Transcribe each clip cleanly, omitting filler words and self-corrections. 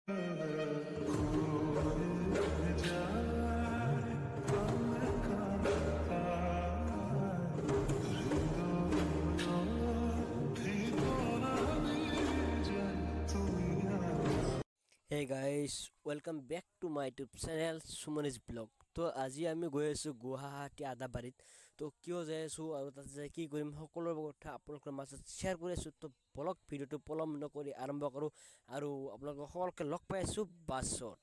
Hey guys, welcome back to my YouTube channel Sumanis Vlog। তো আজি আমি গৈ আছোঁ গুৱাহাটী আদাবাৰীত। তো কিয় যাই আছোঁ আৰু তাত যাই কি কৰিম, সকলো কথা আপোনালোকৰ মাজত শ্বেয়াৰ কৰি আছোঁ। তো বলক, ভিডিঅ'টো পলম নকৰি আৰম্ভ কৰোঁ আৰু আপোনালোকক সকলোকে লগ পাই আছোঁ বাছত।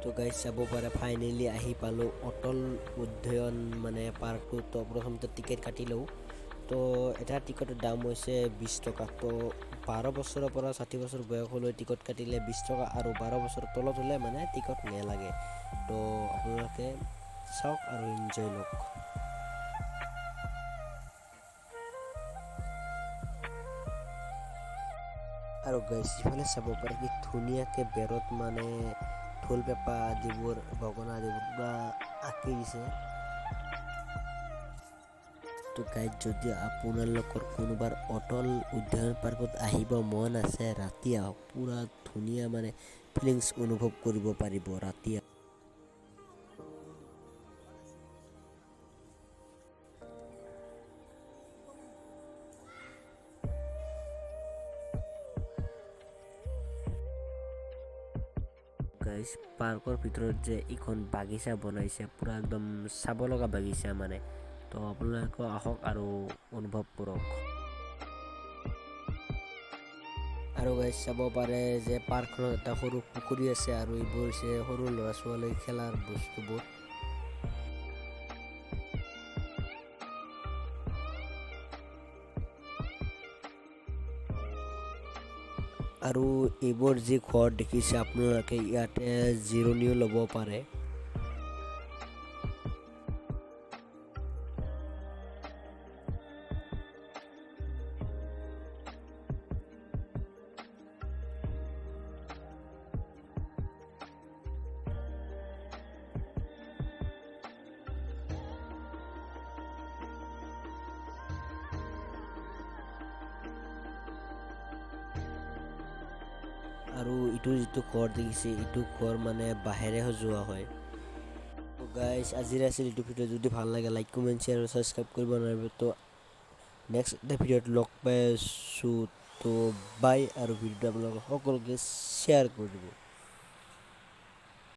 তো গাইজ, চাব পাৰে, ফাইনেলি আহি পালোঁ অটল উদ্যান মানে পাৰ্কটো। তো প্ৰথমতে টিকেট কাটি লওঁ। তো এটা টিকটৰ দাম হৈছে 20 টকা। তো 12 বছৰৰ পৰা 60 বছৰ বয়সলৈ টিকট কাটিলে 20 টকা আৰু 12 বছৰৰ তলত হ'লে মানে টিকট নালাগে। তো আপোনালোকে চাওক আৰু এনজয় লওক। আৰু গাইজ, ইফালে চাব পাৰে, কি ধুনীয়াকৈ বেৰত মানে ঢোল, পেঁপা আদিবোৰ, গগনা আদিবোৰ পূৰা আঁকি দিছে। তো গাইজ, যদি আপোনালোকৰ কোনোবাৰ অটল উদ্যান পাৰ্কত আহিব মন আছে, ৰাতি আহক। পূৰা ধুনীয়া মানে ফিলিংছ অনুভৱ কৰিব পাৰিব ৰাতি। গাইজ, পাৰ্কৰ ভিতৰত যে এইখন বাগিচা বনাইছে, পূৰা একদম চাব লগা বাগিচা মানে। তো আপোনালোকেও আহক আৰু অনুভৱ কৰক। আৰু গাইজ, চাব পাৰে যে পাৰ্কখনত এটা সৰু পুখুৰী আছে আৰু এইবোৰ হৈছে সৰু ল'ৰা ছোৱালীৰ খেলাৰ বস্তুবোৰ। আৰু এইবোৰ যি ঘৰ দেখিছে আপোনালোকে, ইয়াতে জিৰণিও ল'ব পাৰে। আৰু ইটো যিটো ঘৰ দেখিছে, ইটো ঘৰ মানে বাঁহেৰে সজোৱা হয়। গাইজ, আজিৰ আছিল এইটো ভিডিঅ'। যদি ভাল লাগে, লাইক, কমেণ্ট, শ্বেয়াৰ আৰু ছাবস্ক্ৰাইব কৰিব নোৱাৰিব। তো নেক্সট এটা ভিডিঅ'ত লগ পাই আছোঁ। তো বাই, আৰু ভিডিঅ'টো আপোনালোকে সকলোকে শ্বেয়াৰ কৰি দিব।